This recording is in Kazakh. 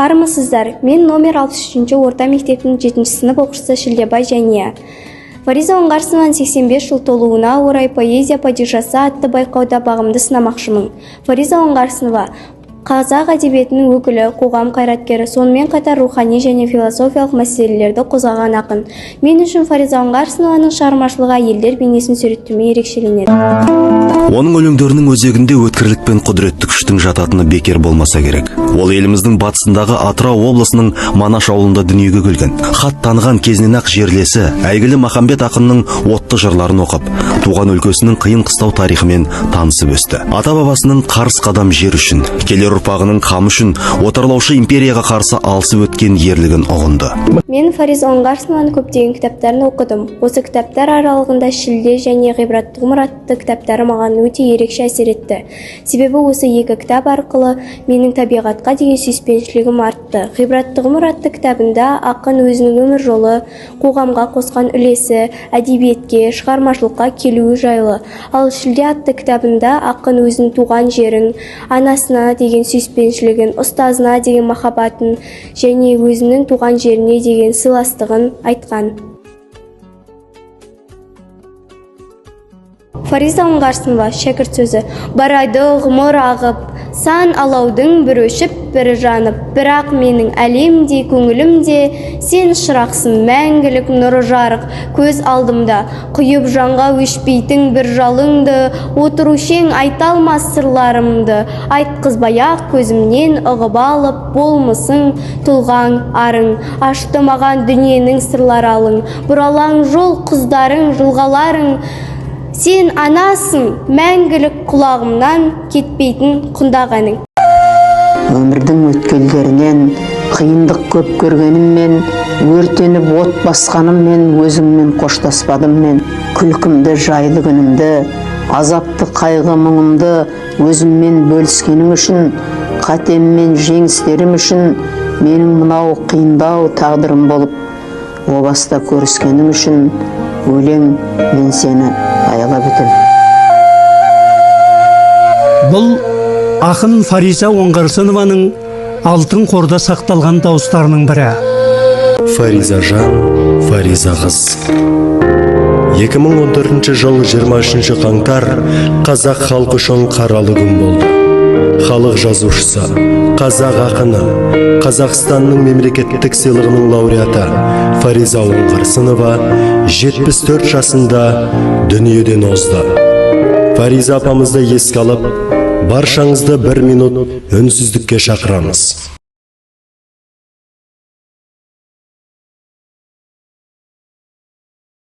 Армысыздар! Мен номер 63 орта мектептің 7 сынып оқушысы Шілдебай Жәния. Фариза Оңғарсынованың 85 жыл толуына орай «Поэзия падишасы» атты байқауда бағымды сынамақшымын. Фариза Оңғарсынова – қазақ әдебиетінің өкілі, қоғам қайраткері, сонымен қатар рухани және философиялық мәселелерді қозғаған ақын. Мен үшін Фариза Оңғарсынованың шығармашылығы әйелдер бейнесін суреттеумен ерекшеленеді. Оның өлеңдерінің өзегінде өткірлік пен құдіретті күштің жататыны бекер болмаса керек. Ол еліміздің батысындағы Атырау облысының Манаш ауылында дүниеге келген. Хат таныған кезінен ақ жерлесі әйгілі Махамбет ақынның отты жырларын оқып, туған өлкесінің қиын қыстау тарихымен танысып өсті. Ата бабасының қарыс қадам жер үшін, келер ұрпағының қамы үшін отарлаушы империяға қарсы алысып өткен ерлігін ұғынды. Мен Фариза Оңғарсынованың көптеген кітаптарын оқыдым. Осы кітаптар аралығында «Шілде» және «Ғибратты ғұмыр» атты кітаптары маған өте ерекше әсер етті. Себебі осы екі кітап арқылы менің табиғатқа деген сүйіспеншілігім артты. «Ғибратты ғұмыр» атты кітабында ақын өзінің өмір жолы, қоғамға қосқан үлесі, әдебиетке, шығармашылыққа келуі жайлы, ал «Шілде» атты кітабында ақын өзінің туған жерін, анасына деген сүйіспеншілігін, ұстазына деген махаббатын және өзінің туған жеріне деген сыйластығын айтқан. Фариза Оңғарсынова, «Шәкірт сөзі». Барады ғұмыр ағып, сан алаудың бірі өшіп, бірі жанып, бірақ менің әлемде, көңілімде сен шырақсың, мәңгілік нұры жарық көз алдымда. Құйып жанға өшпейтін бір жалынды, отырушы ең айта алмас сырларымды, айтқызбай-ақ көзімнен ұғып алып болмысың, тұлғаң, арың. Ашты маған дүниенің сырлар алың, бұралаң жол, құздарың, жылғаларың. Сен анасың, мәңгілік құлағымнан кетпейтін құндағы әнің. Өмірдің өткелдерінен қиындық көп көргеніммен, өртеніп от басқаныммен, өзіңмен қоштаспадым мен. Күлкімді, жайлы күнімді, азапты қайғы мұңымды өзіммен бөліскенің үшін, қатем мен жеңістерім үшін, менің мынау қиындау тағдырым болып о баста көріскенің үшін, өлең, мен сені аялап өтем. Бұл ақын Фариза Оңғарсынованың алтын қорда сақталған дауыстарының бірі. Фариза жан, Фариза қыз. 2014 жыл 23 қаңтар қазақ халқы үшін қаралы күн болды. Халық жазушысы, қазақ ақыны, Қазақстанның мемлекеттік сыйлығының лауреаты Фариза Оңғарсынова 74 жасында дүниеден озды. Фариза апамызды еске алып, баршаңызды бір минут үнсіздікке шақырамыз.